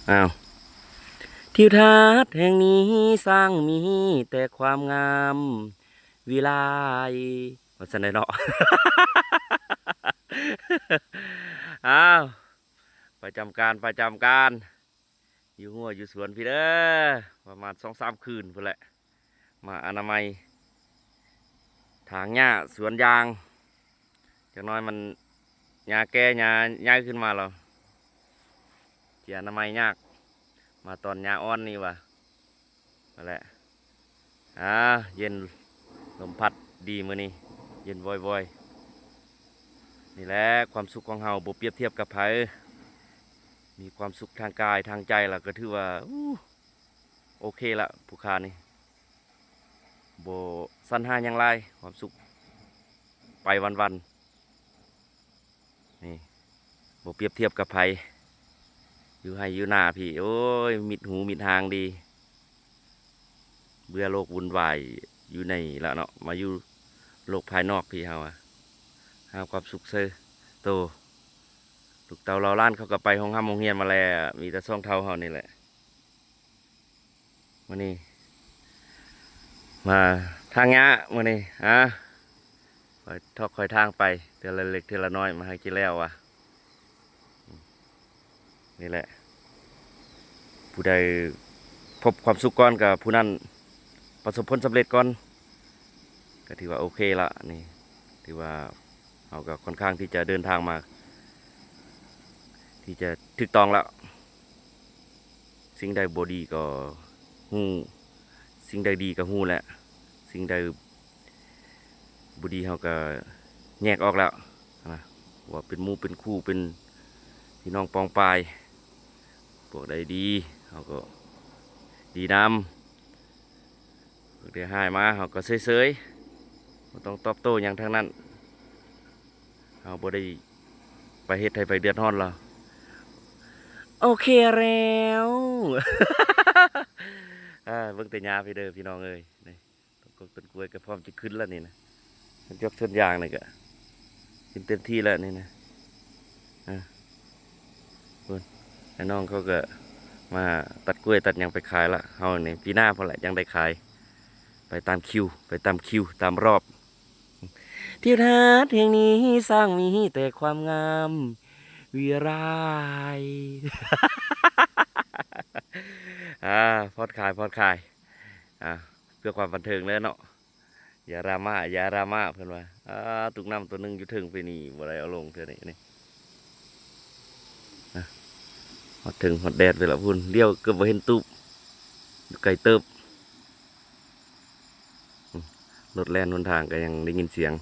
ອ້າວ ທິວທັດແຫ່ງນີ້ຊ່າງມີແຕ່ຄວາມງາມວິໄລ ວ່າຊັ້ນໃດເນາະ. ອ້າວ ປະຈຳການ ປະຈຳການ ຢູ່ຮົ້ວຢູ່ສວນພີ້ເດີ ປະມານສອງສາມຄືນພຸ້ນແຫຼະ ມາອະນາໄມຖາງຫຍ້າສວນຢາງ. ຈັກໜ້ອຍມັນຫຍ້າແກ່ຫຍ້າໃຫຍ່ຂຶ້ນມາແລ້ວ ຊິອະນາໄມຍາກ ມາຕອນຫຍ້າອ່ອນນີ້ວ່າ ນັ້ນແຫຼະ. ອາ ເຢັນ ລົມພັດດີມື້ນີ້ ເຢັນວອຍໆ. ນີ້ແຫຼະຄວາມສຸກຂອງເຮົາ ບໍ່ປຽບທຽບກັບໃຜ ມີຄວາມສຸກທາງກາຍທາງໃຈລະ ກໍຖືວ່າ ໂອເຄລະ ຜູ້ຂ້ານີ້ ບໍ່ສັນຫາຫຍັງຫຼາຍ ຄວາມສຸກໄປວັນໆ ນີ້ ບໍ່ປຽບທຽບກັບໃຜ ຢູ່ໄຮ່ຢູ່ນາພີ້ ໂອ້ຍ ມິດຫູມິດຫາງດີ ເບື່ອໂລກວຸ່ນວາຍຢູ່ໃນລະເນາະ ມາຢູ່ໂລກພາຍນອກພີ້ ເຮົາອະ ຫາຄວາມສຸກເຊີໂຕ ລູກເຕົ້າເຫຼົ່າຫຼານເຂົາກໍໄປໂຮງຮ່ຳໂຮງຮຽນມາແລ້ວ ມີແຕ່ຊ່ອງເຖົ້າເຮົານີ້ແຫຼະ. ມື້ນີ້ມາຖາງຫຍ້າ ມື້ນີ້ ອາ ຄ່ອຍທອກຄ່ອຍທາງໄປ ເທື່ອລະເລັກເທື່ອລະນ້ອຍ ມາໃຫ້ກິນແລ້ວວ່າ ນີ້ແຫຼະ ຜູ້ໃດພົບຄວາມສຸກກ່ອນ ກໍຜູ້ນັ້ນປະສົບຜົນສຳເລັດກ່ອນ ກໍຖືວ່າໂອເຄລະ ນີ້ ຖືວ່າເຮົາກໍຄ່ອນຂ້າງທີ່ຈະເດີນທາງມາ ທີ່ຈະຖືກຕ້ອງແລ້ວ. ສິ່ງໃດບໍ່ດີກໍຮູ້ ສິ່ງໃດດີກໍຮູ້ແຫຼະ ສິ່ງໃດບໍ່ດີເຮົາກໍແຍກອອກແລ້ວນະ ວ່າເປັນໝູ່ເປັນຄູ່ ເປັນພີ່ນ້ອງປອງປາຍ ພວກໃດດີເຮົາກໍດີນຳ ພວກໃດຮ້າຍມາເຮົາກໍເສີຍໆ ບໍ່ຕ້ອງຕອບໂຕ້ຫຍັງທັງນັ້ນ ເຮົາບໍ່ໄດ້ໄປເຮັດໃຫ້ໃຜເດືອດຮ້ອນລາວ. ໂອເຄແລ້ວ ອາ ເບິ່ງແຕ່ຫຍ້າພີ້ເດີພີ່ນ້ອງເອີຍ ນີ້ ຕົ້ນກົກຕົ້ນກ້ວຍກໍພ້ອມຈະຂຶ້ນແລ້ວນີ້ນະ ສວນຢອກສວນຢາງນີ້ກໍຂຶ້ນເຕັມທີ່ແລ້ວນີ້ນະ ອາ ພຸ້ນ ອ້າຍນ້ອງເຂົາກໍມາຕັດກ້ວຍຕັດຫຍັງໄປຂາຍລະ ເຮົານີ້ປີໜ້າພຸ້ນແຫຼະຈັ່ງໄດ້ຂາຍ ໄປຕາມຄິວ ໄປຕາມຄິວຕາມຮອບ. ທິວທັດແຫ່ງນີ້ຊ່າງມີແຕ່ຄວາມງາມວິໄລ ອາ ຜ່ອນຄາຍ ຜ່ອນຄາຍ ອາ ເພື່ອຄວາມບັນເທີງເດີເນາະ ຢ່າດຣາມາ ຢ່າດຣາມາ ເພິ່ນວ່າ ອາ ຕຸກນ້ຳຕົວໜຶ່ງຢູ່ເທິງພີ້ນີ້ ບໍ່ໄດ້ເອົາລົງເທື່ອນີ້ ນີ້ ອາ ຮອດເທິງຮອດແດດໄປລະພຸ້ນ ລ້ຽວເກືອບບໍ່ເຫັນຕູບ ຢູ່ໄກເຕີບ. ອືມ ລົດແລ່ນຫົນທາງກໍຍັງໄດ້ຍິນສຽງ